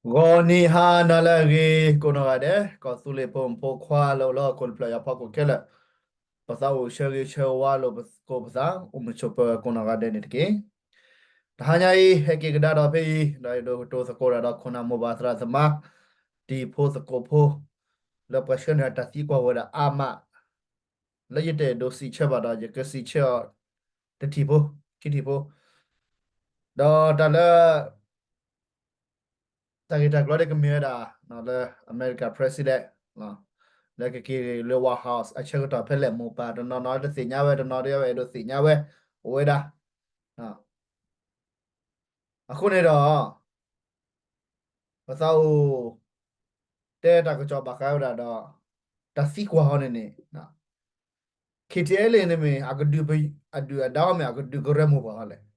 ဂီၤနံၤဟါနၤလၢအဂ့ၤ ကိးနီၢ်ဂၤဒဲး ကီၢ်သူလ့ၤဖိမုၣ်ဖိခွါလၢအိၣ်လၢဟီၣ်ခိၣ်တဖျၢၣ်ညါဖီခိၣ်ခဲလၢာ်, ပသးအိၣ်ဆၢဂ့ၤဆၢဝါလိာ်ပသကိးပသး အိၣ်မုာ်ဆိးပၢၤကိးနီၢ်ဂၤဒဲးန့ၣ်တက့ၢ်. တဟါညါအံၤ ဟဲက့ၤကဒါဒီးဖဲအံၤ ဒီးယဒိကတိၤသကိးတၢ်ဒီးခိၣ်နၢ်မိၢ်ပၢ်သရၣ်သမါ တံၤဖိသကိးဖိ လၢပှၤဆှၢန့ၢ်တၢ်သံကွၢ်ဝဲဒၣ်အါမး လၢယတအဲၣ်ဒိးစံးဆၢဘၣ်ဒီး ယကစံးဆၢအီၤ တထံၣ်ဖိ ခံထံၣ်ဖိ, ဒီးတၢ်လၢ တၢ်ဂ့ၢ်တၢ်ကျိၤဒ်ကမ့ၢ်ဝဲဒၣ် လၢအမဲရကၤ president လၢကက့ၤလၢ White House အဆၢကတီၢ်ဖဲလဲၣ် မိၢ်ပၢ်တနီၤနီၤတသ့ၣ်ညါဝဲ တနီၤဒ်ဝဲအဲၣ်ဒိးသ့ၣ်ညါဝဲ အိၣ်ဝဲဒၣ်. အဃိန့ၣ်ဒီး ပသးအိၣ် တဲတၢ်ကစီၣ်ဘၣ်ဃးဝဲဒၣ်ဒီး တၢ်သံကွၢ်ဟီန့ၣ်န့ၣ် KTLA န့ၣ်မ့ၢ် အကဒုးပ အဒုၣ်အဒါမ့ၢ် အကဒုးကရၢမိၢ်ပှၢ်ဟီလဲၣ်.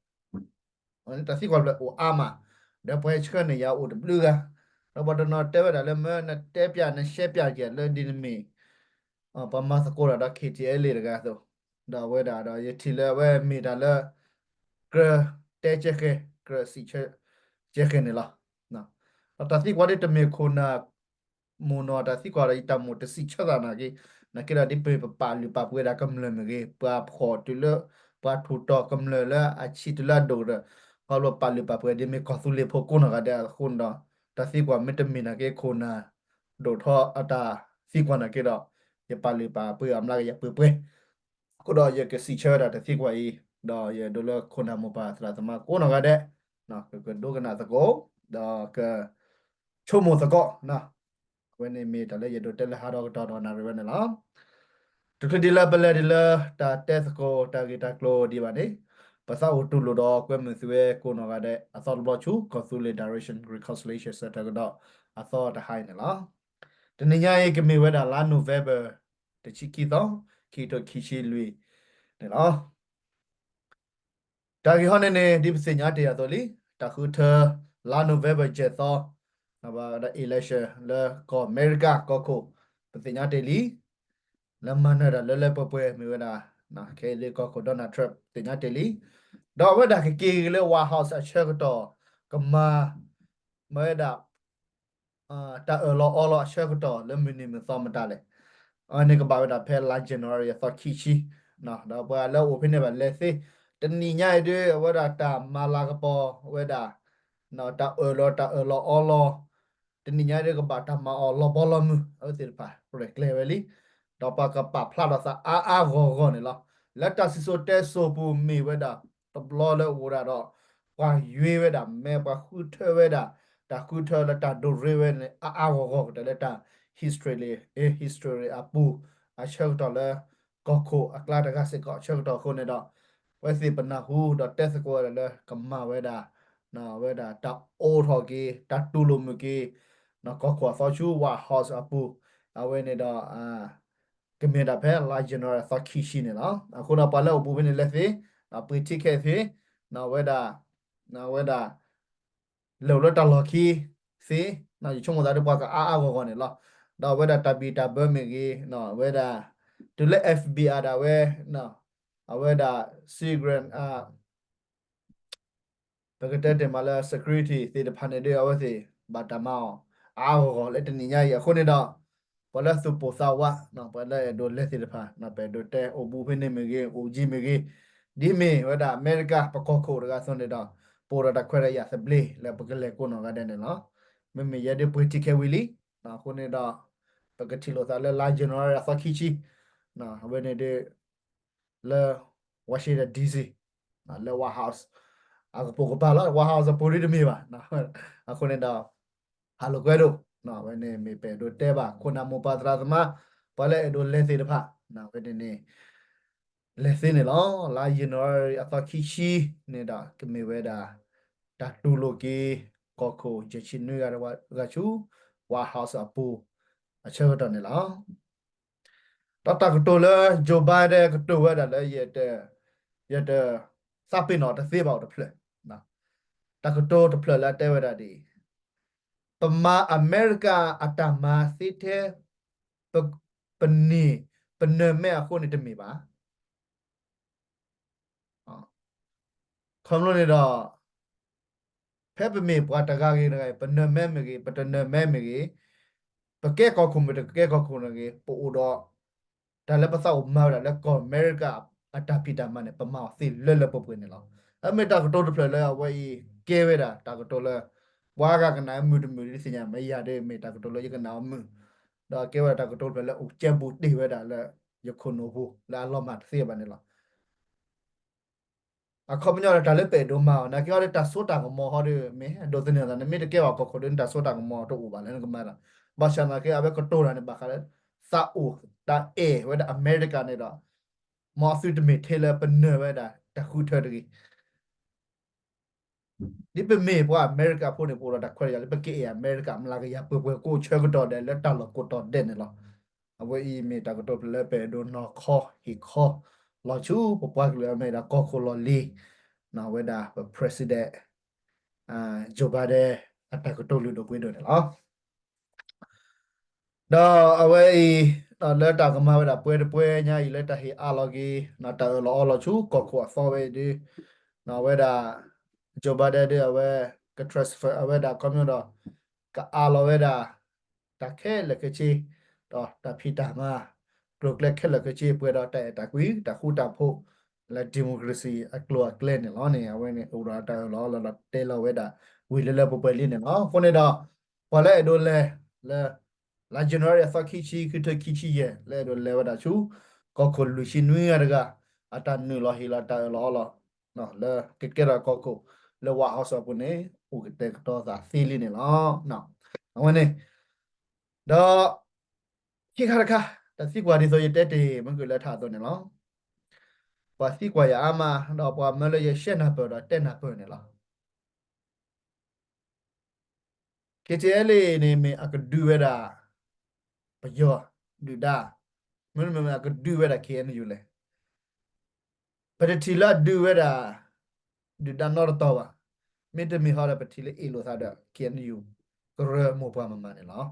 တၢ်သံကွၢ်ဖျၢၣ်အိၣ်အါမး, ဒီးပှၤဆှၢန့ၢ်ယၤအိၣ်တဘျုးဂၤ, ဒီးပှၤတနီၤတဲဝဲဒၣ်လၢမၢနတဲပျးနရှဲပျးက့ၤလၢဒ်နမ့ၢ် ပှၤမၤသကိးတၢ်ဒီး KTLA တဂၤအသိး, ဒီးအဝဲဒၣ်ဒီးယထံၣ်လၢအဝဲမ့ၢ်တၢ်လၢ ကြၢးတဲကဲဃဲၤ ကြၢးစံးဆၢကဲဃဲၤန့ၣ်လီၤ. ဒီးတၢ်သံကွၢ်ဒ်တမ့ၢ်ခိၣ်နၢ် မိၢ်နီၢ်တၢ်သံကွၢ်ဒီး ယတၢ်မိၣ်တစံးဆၢသးနာ်က့, နာ်က့ဒီးဒ်ပပာ်လုၢ်ပာ်ပှ့ၤဒၣ်ကမျၢၢ်မ့ၢ်ဂ့ၤ, ပှၤဖီၣ်တုၤလၢ ပှၤထူၣ်တီၤကမျၢၢ်လၢအဆံးတုၤလၢအဒိၣ်ဒီး ခီဖျိပာ်လုၢ်ပာ်ပှ့ၤဒ်မ့ၢ်ကီၢ်သူလ့ၤဖိကိးနီၢ်ဂၤဒဲးအဃိန့ၣ်ဒီး တၢ်သံကွၢ်မ့တမ့ၢ်နာ်က့ခိၣ်နၢ် ဒိၣ်ထီၣ်အတၢ်သံကွၢ်နာ်က့ဒီး ယပာ်လုၢ်ပာ်ပှ့ၤအမျးကယၤပှ့ၤပှ့ၤ အဃိဒီးယကစံးဆၢဝဲဒၣ်တၢ်သံကွၢ်အံၤ, ဒီးယအဲၣ်ဒိးလၢခိၣ်နၢ်မိၢ်ပၢ်သရၣ်သမါကိးနီၢ်ဂၤဒဲး ကကဒိကနၣ်သကိး, ဒီးကဆိကမိၣ်သကိး, အဝဲန့ၣ်မ့ၢ်တၢ်လၢယအဲၣ်ဒိးတဲလၢဟါဒီကတီၢ်ဒီးနၣ်ရံၣ်ဝဲန့ၣ်လီၤ. တချုးဒ်လၢပလဲၤဒ်လၢတၢ်တဲသကိးတၢ်ဂ့ၢ်တၢ်ကျိၤဒံးဘၣ်န့ၣ်, ပသးအိၣ်တူၢ်လိာ်ဒီးကွဲမုာ်သုဝဲကိးနီၢ်ဂၤဒဲး အသီတဘျီဆူ ကီၢ်သူလ့ၤ Direction Reconciliation Center ကဒီးအသီတဟါအံၤန့ၣ်လီၤ. တနံၤညါအံၤကမ့ၢ်ဝဲဒၣ်လါ November တဆံခံသီ, ခံကထိခံဆံလွံၢ်န့ၣ်လီၤ. တၢ်ဂ့ၢ်ဟီန့ၣ်န့ၣ် ဒ်ပသ့ၣ်ညါတ့ၢ်အသိးလံ, တၢ်ဃုထၢ လါ November ယဲၢ်သီ, ဘၣ်ဝဲဒၣ် election လၢကီၢ်အမဲရကၤကီၢ်ခိၣ်, ပသ့ၣ်ညါတ့ၢ်လံ. လၢမၤနၢၤတၢ်လၢလၢပှဲၤပှဲၤမ့ၢ်ဝဲဒၣ် ခဲအံၤလၢကီၢ်ခိၣ် Donald Trump သ့ၣ်ညါတ့ၢ်လံ. ဒီးအဝဲဒၣ်ကက့ၤက့ၤလၢ White House အဆၢကတီၢ် ကမၤ မၤဝဲဒၣ် တၢ်အၢၣ်လီၤအီလီၤအဆၢကတီၢ်လၢမုၢ်နံၤမုၢ်သီမတၤလဲၣ်. အဝဲန့ၣ်ကဘၣ်ဝဲဒၣ်ဖဲလါ January အသီခံဆံ, ဒီးပှၤလၢအအိၣ်ဖဲန့ၣ်ဘၣ်လဲၤသ့, တနံၤညါအံၤဒ်အဝဲဒၣ်တၢ်မၤလၤကပီၤဝဲဒၣ် တၢ်အၢၣ်လီၤတၢ်အၢၣ်လီၤအီလီၤ, တနံၤညါဒ်ကဘၣ်တၢ်မၤအီၤလီၤဘီလီၤမုၢ် အဝဲသ့ၣ်တဖၣ် ရဲၣ်ကျဲၤဝဲလံ. ဒီးပှၤကပာ်ဖျါထီၣ်သးအါအါဂီၢ်ဂီၢ်န့ၣ်လီၤ. လၢတၢ်စံၣ်စိၤတဲစိၤပူၤမ့ၢ်ဝဲဒၣ် တဘျီလၢအိၣ်ဒၣ်ဒီး ပှၤယွ့ဝဲဒၣ်မဲ ပှၤဃုထၢဝဲဒၣ် တၢ်ဃုထၢလၢတၢ်ဒိးရ့ဝဲန့ၣ် အါအါဂီၢ်ဂီၢ်ကတၢၢ်လၢတၢ် history လံ, history အပူၤ အဆၢကတီၢ်လၢ ကီၢ်ခိၣ်အကျါတဂၤစ့ၢ်ကီးအဆၢကတီၢ်အဃိန့ၣ်ဒီး အဝဲသ့ၣ်ပနၢ်ဟူဒီးတဲသကိးဝဲဒၣ်လၢကမၤဝဲဒၣ် ဝဲဒၣ်တၢ်အိးထီၣ်က့ၤ တၢ်တူၢ်လိာ်မုာ်က့ၤ ကီၢ်ခိၣ်အသီဆူ White House အပူၤ, အဝဲန့ၣ်ဒီး ကမ့ၢ်ဒၣ်ဖဲလါ January အသီခံဆံန့ၣ်လီၤ. အဃိဒီးပှၤလၢအအိၣ်ဘူးဖဲန့ၣ်လဲၤသ့, ပှ့ၤ ticket သ့, ဝဲဒၣ် ဝဲဒၣ် လဲၤအိၣ်လၢတၢ်လီၢ်ခံသ့, ယဆိကမိၣ်သးဒီးပှၤကအါအါဂီၢ်ဂီၢ်န့ၣ်လီၤ. ဒီးအဝဲဒၣ်တၢ်ဘံၣ်တၢ်ဘၢမ့ၢ်ဂ့ၤ, ဝဲဒၣ် တုၤလၢ FBI ဒၣ်ဝဲ အဝဲဒၣ် Secret ပကတဲတ့ၢ်မးလၢ security သ့ၣ်တဖၣ်န့ၣ်ဒီး အဝဲသ့ၣ်ဘၣ်တၢ်မၤအီၤ အါအါဂီၢ်ဂီၢ်လၢတနံၤညါအံၤ အဃိန့ၣ်ဒီး ပှၤလၢသူၣ်ပိၢ်သးဝး ပှၤလၢအဲၣ်ဒိးလဲၤသ့ၣ်တဖၣ် ပအဲၣ်ဒိးတဲအိၣ်ဘူးဖဲန့ၣ်မ့ၢ်ဂ့ၤ အိၣ်ကံမ့ၢ်ဂ့ၤ, ဒ်မ့ၢ်ဝဲဒၣ်အမဲရကၤပကီၢ်ခိၣ်တဂၤအသိးန့ၣ်ဒီး ပအိၣ်ဒီးတၢ်ခွဲးတၢ်ယာ်သဘျ့လၢပကလဲၤကိးနီၢ်ဂၤဒဲးန့ၣ်လီၤ. မ့မ့ၢ်ယဲဒ်ပှ့ၤ ticket ဝံၤလံ, အဃိန့ၣ်ဒီး ပကထံၣ်လိာ်သးလၢလါ January အသီခံဆံ အဝဲန့ၣ်ဒီး လၢ Washington DC လၢ White House အကပိာ်ကပၤလီၤ. White House အပူၤဒ်တမ့ၢ်ဘၣ်. အဃိန့ၣ်ဒီး ဟးလိာ်ကွဲဒိၣ်, အဝဲန့ၣ်မ့ၢ်ပအဲၣ်ဒိးတဲဘၣ် ခိၣ်နၢ်မိၢ်ပၢ်သရၣ်သမါ ပှၤလၢအဲၣ်ဒိးလဲၤသ့ၣ်တဖၣ် အဝဲန့ၣ်န့ၣ် လဲၤသ့န့ၣ်လီၤ. လါ January အသီခံဆံန့ၣ်ဒီး ကမ့ၢ်ဝဲဒၣ် တၢ်တူၢ်လိာ်က့ၤ ကီၢ်ခိၣ်ယဲၢ်ဆံနွံဂၤတဂၤဆူ White House အပူၤ အဆၢကတီၢ်န့ၣ်လီၤ. ဒီးတၢ်ကတိၤလၢ Joe Biden ကတိၤဝဲဒၣ်လၢ ယတ ယတ သးပ့ၤနီၣ်တသ့ဘၣ်အိၣ်တဖျၢၣ်, တၢ်ကတိၤတဖျၢၣ်လၢအတဲဝဲဒၣ်ဒ်အံၤ, ပမၤအမဲရကၤအတၢ်မၤသ့ထဲ ပ ပန့ၢ် ပနၢၤမဲအဃိန့ၣ်တမ့ၢ်ဘၣ်. ခီဖျိန့ၣ်ဒီး ဖဲပမ့ၢ်ပှၤတဂၤဂ့ၤတဂၤဂ့ၤ ပနၢၤမဲမ့ၢ်ဂ့ၤ ပတနၢၤမဲမ့ၢ်ဂ့ၤ, ပကဲကီၢ်ခိၣ်မ့ၢ်တကဲကီၢ်ခိၣ်မ့ၢ်ဂ့ၤ ပအိၣ်ဒီး တၢ်လၢပသးအိၣ်မၤဝဲဒၣ်လၢကီၢ်အမဲရကၤအတၢ်ဖံးတၢ်မၤန့ၣ် ပမၤအီၤသ့လၢလၢပှဲၤပှဲၤန့ၣ်လီၤ. အမ့ၢ်တၢ်ကတိၤတဖျၢၣ်လၢအဝဲအံၤကဲဝဲဒၣ် တၢ်ကတိၤလၢ ပှၤဂၤကနၣ်မုာ်တမုာ်ဒ်သ့ၣ်ညါ မ့ၢ်ယၤဒီး မ့ၢ်တၢ်ကတိၤလၢယကနၣ်အီၤမုာ်, ဒီးကဲဝဲဒၣ်တၢ်ကတိၤတဖျၢၣ်လၢအိၣ်ကဲဘူးတ့ၢ်ဝဲဒၣ်လၢ ယခိၣ်နူာ်ပူၤ လၢအလီၤမၢ်တသ့ဘၣ်န့ၣ်လီၤ. အခီပညီဒီးတၢ်လၢပအဲၣ်ဒိးမၤအီၤ နာ်က့အီၤဒီးတၢ်စိတၢ်ကမီၤဟီဒီး မ့ၢ်ဒိးသန့ၤအသးန့ၣ် မ့ၢ်တကဲဘၣ်ကီၢ်ခိၣ်ဒီး နတၢ်စိတၢ်ကမီၤတအိၣ်ဘၣ်လၢနကမၤတၢ်. ဘၣ်ဆၣ်သနာ်က့ အဝဲကတိၤတၢ်န့ၣ် ဘၣ်ဃးလၢ သးအိၣ်တၢ်အဲၣ်ဝဲဒၣ်အမဲရကၤန့ၣ်ဒီး မ်အသုတမ့ၢ်ထဲလၢပနၢၤဝဲဒၣ်တၢ်ဃုထၢတဂ့ၤ ဒ်ပမ့ၢ်ပှၤအမဲရကၤဖိန့ၣ် ပအိၣ်ဒီးတၢ်ခွဲးတၢ်ယာ်လၢပကအဲၣ်အမဲရကၤ မျးကယၤပှဲၤပှဲၤ ကအိၣ်ဆၢကတီၢ်ဒဲးလၢတၢ်လီၢ်ကိးတီၤဒဲးန့ၣ်လီၤ. အဝဲအံၤမ့ၢ်တၢ်ကတိၤဖျၢၣ်လၢပအဲၣ်ဒိးနီၤခီဟ့ၣ်ခီ လီၤဆူပပှၤကလုာ်အမဲာ်ဒီးကီၢ်ခိၣ်လီၢ်လံၤ ဝဲဒၣ်ပ president Joe Biden အတၢ်ကတိၤလုၢ်ဒိၣ်ပှ့ၤဒိၣ်န့ၣ်လီၤ. ဒီးအဝဲအံၤ လၢတၢ်ကမၤဝဲဒၣ်ပှဲၤတပှဲၤညါအံၤ လၢတၢ်ဟ့ၣ်အါလီၤက့ၤ တၢ်အၢၣ်လီၤအီလီၤဆူကီၢ်ခိၣ်အသီဝဲအံၤဒီး အဝဲဒၣ် Joe Biden ဒီး အဝဲက transfer အဝဲဒၣ်ခီပညီဒီး ကအးလီၤဝဲဒၣ် တၢ်ခဲလၢာ်ခဲဆ့ ဒီးတၢ်ဖံးတၢ်မၤ ကျိၤကျဲခဲလၢာ်ခဲဆ့ ပှဲၤဒီးတၢ်အဲၣ်တၢ်ကွံ တၢ်ဃူတၢ်ဖိး လၢ democracy အကျိၤအကျဲန့ၣ်လီၤန့ၣ် အဝဲန့ၣ် အိၣ်ဒီးတၢ်အၢၣ်လီၤအီလီၤဒီးတဲလီၤဝဲဒၣ် ဝံၤလၢလၢပှဲၤပှဲၤလံန့ၣ်လီၤ. အဃိန့ၣ်ဒီး ပှၤလၢအဲၣ်ဒိးလဲၤလၢ လါ January အသီခံဆံ ခံထိခံဆံယဲၢ် လၢအဲၣ်ဒိးလဲၤဝဲဒၣ်ဆူ ကီၢ်ခိၣ်လွံၢ်ဆံနွံဂၤတဂၤ အတၢ်နုာ်လီၤဟ့ၣ်လီၤတၢ်အၢၣ်လီၤအီလီၤ လၢကကဲထီၣ်ကီၢ်ခိၣ်လၢ White House အပူၤန့ၣ် အိၣ်ကတဲာ်ကတီၤသးသ့လံန့ၣ်လီၤ. အဝဲန့ၣ် ဒီး ခံခါတခါ တၢ်သံကွၢ်ဒ်သိးယတဲတ့ၢ်မုၢ်ကလၢထးအသိးန့ၣ်လီၤ. ပှၤသံကွၢ်ယၤအါမး ဒီးပှၤမၢလၢယရှဲနၢ်ပၢၢ်ဒီးတဲနၢ်ပၢၢ်န့ၣ်လီၤ. KTLA န့ၣ်မ့ၢ်အကဒုးဝဲဒၣ် ပယီၤဒုၣ်ဒါ, မ့တမ့ၢ်အကဒုးဝဲဒၣ် KNU လဲၣ်. ပတထံၣ်လၢအဒုးဝဲဒၣ် ဒုၣ်ဒါနီတတီၤဘၣ်. မ့တမ့ၢ်ဟီဒီးပထံၣ်လၢအ့ၣ်လိာ်သးဒီး KNU ကရၢမိၢ်ပှၢ်မၤမၤန့ၣ်လီၤ.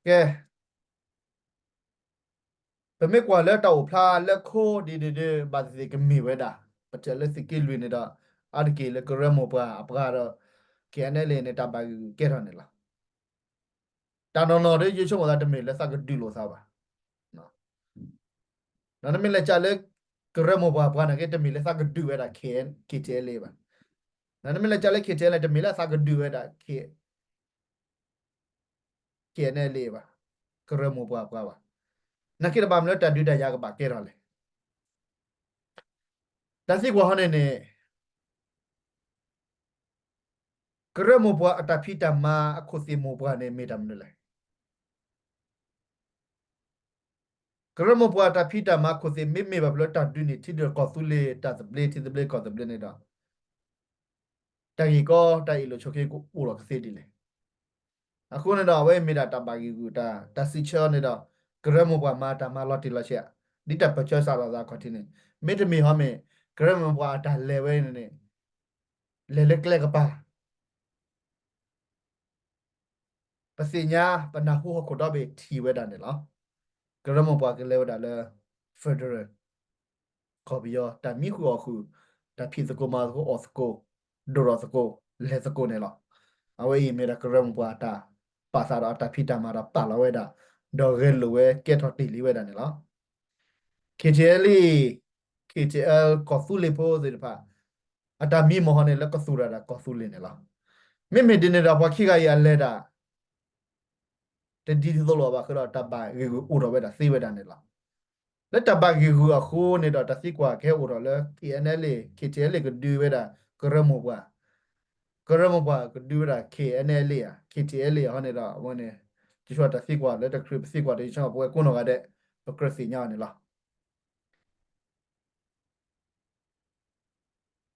ကဲ ပမ့ၢ်ကွၢ်လၢတၢ်အိၣ်ဖျါလၢခိဒ်န့ၣ်ဒီး ဘၣ်သ့ၣ်သ့ၣ်ကမ့ၢ်ဝဲဒၣ် ပထံၣ်လၢသုးက့လွံၢ်န့ၣ်ဒီး အါတက့ၢ်လၢကရၢမိၢ်ပှၢ်အပှၤဒီး KNLA န့ၣ် တၢ်ဘၣ်ဂ့ၢ်ဂူာ်ကဲထီၣ်န့ၣ်လီၤ. တၢ်နီၢ်နီၢ်ဒီး ယဆိကမိၣ်သးတမ့ၢ်လၢသးကဒုးလိာ်သးဘၣ်. ဒီးနမ့ၢ်လဲၤကၠးလၢ ကရၢမိၢ်ပှၢ်အပှၤနာ်က့ တမ့ၢ်လၢသးကဒုးဝဲဒၣ် KTLA ဘၣ်. ဒီးနမ့ၢ်လဲၤကၠးလၢ KTLA တမ့ၢ်လၢသးကဒုးဝဲဒၣ် KNLA ဘၣ်, ကရၢမိၢ်ပှၢ်အပှၤဘၣ်. နာ်က့တဘၣ်မနုၤလၢတၢ်ဒုးတၢ်ယၤကဘၣ်ကဲထီၣ်လဲၣ်. တၢ်သံကွၢ်ဟီန့ၣ်န့ၣ် ကရၢမိၢ်ပှၢ်အတၢ်ဖံးတၢ်မၤအခိၣ်သ့ၣ်မိၢ်ပှၢ်န့ၣ် မ့ၢ်တၢ်မနုၤလဲၣ်. ကရၢမိၢ်ပှၢ်အတၢ်ဖံးတၢ်မၤခိၣ်သ့ၣ် မ့မ့ၢ်ဘၣ်ဖဲလၢတၢ်ဒုးန့ၢ်ထံဒီးကီၢ်သူလ့ၤတၢ်သဘျ့ ထံသဘျ့ကီၢ်သဘျ့န့ၣ်ဒီး တၢ်ဂ့ၢ်ကီတၢ်အ့ၣ်လိာ်ဆိးက့ကအိၣ်လီၤကသ့ဒ်လဲၣ်. အဃိန့ၣ်ဒီး အဝဲမ့ၢ်ဒၣ်တၢ်ဘၣ်ဂ့ၢ်ဂူာ်တၢ် တၢ်စံးဆၢအီၤန့ၣ်ဒီး ကရၢမိၢ်ပှၢ်မၤတၢ်မၤလီၤတံၢ်လီၤဆဲး ဒ်တၢ်ပၢၢ်ဆၢစးထီၣ်သးအခီၣ်ထံးန့ၣ် မ့တမ့ၢ်ဟီမ့ၢ် ကရၢမိၢ်ပှၢ်အတၢ်လဲၤဝဲန့ၣ်န့ၣ် လဲၤလၢကျဲကပၤ ပသ့ၣ်ညါ ပနၢ်ဟူဟီၣ်ခိၣ်ဒီဘ့ၣ်ထံၣ်ဝဲဒၣ်န့ၣ်လီၤ. ကရၢမိၢ်ပှၢ်ကလဲၤဝဲဒၣ်လၢ federal ကီၢ်ပယီၤ တၢ်မံဃုာ်အီၣ်ဃုာ် တၢ်ဖံးသကိးမၤသကိးအီၣ်သကိး ဒိၣ်ထီၣ်သကိး လဲၤသကိးန့ၣ်လီၤ. အဝဲအံၤမ့ၢ်ဒၣ်ကရၢမိၢ်ပှၢ်အတၢ်ပာ်သးဒီးအတၢ်ဖံးတၢ်မၤဒီးပာ်လီၤဝဲဒၣ် ဒီးဂဲၤလိာ်ဝဲကဲထီၣ်တ့ၢ်လံဝဲဒၣ်န့ၣ်လီၤ. KTLA, KTL ကီၢ်သူလ့ၤဖိသ့ၣ်တဖၣ် အတၢ်မံမီၢ်ဟီန့ၣ် လၢကသူၣ်တၢ်ဒီးကီၢ်သူလ့ၤန့ၣ်လီၤ. မ့မ့ၢ်ဒ်န့ၣ်ဒီး ပှၤခံဂၤအံၤအလဲၤတၢ် တဒ်သိးလိာ်ဘၣ်ဃုာ်ဒီး တၢ်ဘၣ်ဂ့ၢ်ဂူာ်အိၣ်ထီၣ်ဝဲဒၣ်သ့ဝဲဒၣ်န့ၣ်လီၤ. လၢတၢ်ဘၣ်ဂ့ၢ်ဂူာ်အဃိန့ၣ်ဒီး တၢ်သံကွၢ်ကဟဲအိၣ်ထီၣ်လၢ KNLA, KTLA ကဒုးဝဲဒၣ် ကရၢမိၢ်ပှၢ်, ကရၢမိၢ်ပှၢ်ကဒုးဝဲဒၣ် KNLA ဧါ, KTLA ဟီန့ၣ်ဒီး အဝဲန့ၣ် ယဆိကမိၣ်တၢ်သံကွၢ်လၢတခရံာ်ပသံကွၢ်ဒီး ယဆိကမိၣ်ပဝဲကိးနီၢ်ဂၤဒဲး ပကြၢးသ့ၣ်ညါအီၤန့ၣ်လီၤ.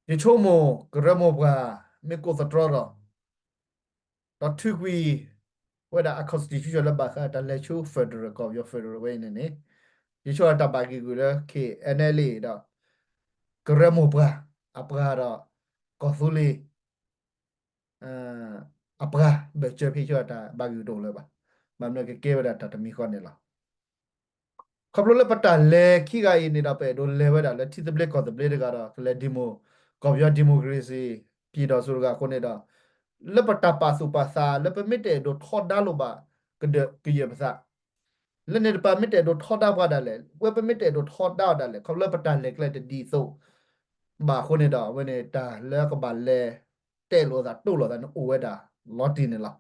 ယဆိကမိၣ် ကရၢမိၢ်ပှၢ် မ့ၢ်ကိးသတြီဒီး ဒီးထုးကွံာ်ဝဲဒၣ်အ constitution လၢဘၣ်ဃးတၢ်လဲၤဆူ federal ကီၢ်ပယီၤ federal ဝဲအံၤန့ၣ်န့ၣ် ယဆိကမိၣ်တၢ်ဘၣ်ဂ့ၢ်ဂူာ်လၢ KNLA ဒီး ကရၢမိၢ်ပှၢ်အပှၤဒီး ကီၢ်သူလ့ၤ အပှၤ ဘၢၣ်စၢၤဖဲ ယဆိကမိၣ်တၢ်ဘၣ်ဂ့ၢ်ဂူာ်တအိၣ်လၢၤဘၣ်. ဘၣ်မနုၤကကဲဝဲဒၣ်တၢ်တမံၤဃီန့ၣ်လီၤ. ခီဖျိလၢပတၢ်လဲၤခံဂၤအံၤန့ၣ်ဒီး ပအဲၣ်ဒိးလဲၤဝဲဒၣ်လၢထံသဘျ့ကီၢ်သဘျ့တဂၤဒီး ကလဲၤ demo ကီၢ်ပယီၤ democracy ပှၤကညီဖိလၢအမ့ၢ်ပှၤလၢအမၤတၢ်လၢပကီၢ်ပယီၤပူၤအဃိန့ၣ်ဒီး လၢပတၢ်ပာ်သူၣ်ပာ်သး လၢပမ့ၢ်တအဲၣ်ဒိးထီဒါလိာ်ဘၣ် ကဒၢးကယဲၢ်ပသး လၢန့ၣ်တပၤမ့ၢ်တအဲၣ်ဒိးထီဒါပှၤဒၣ်လဲာ် ဝဲပမ့ၢ်တအဲၣ်ဒိးထီဒါအီၤဒၣ်လဲာ် ခီဖျိလၢပတၢ်လဲၤကျဲတဒ်သိးဘၣ်အဃိန့ၣ်ဒီး အဝဲန့ၣ်တၢ်လၢကဘၣ်လဲၤတဲလိာ်သးတိၢ်လိာ်သးန့ၣ်အိၣ်ဝဲဒၣ်လီၤတံၢ်န့ၣ်လီၤ.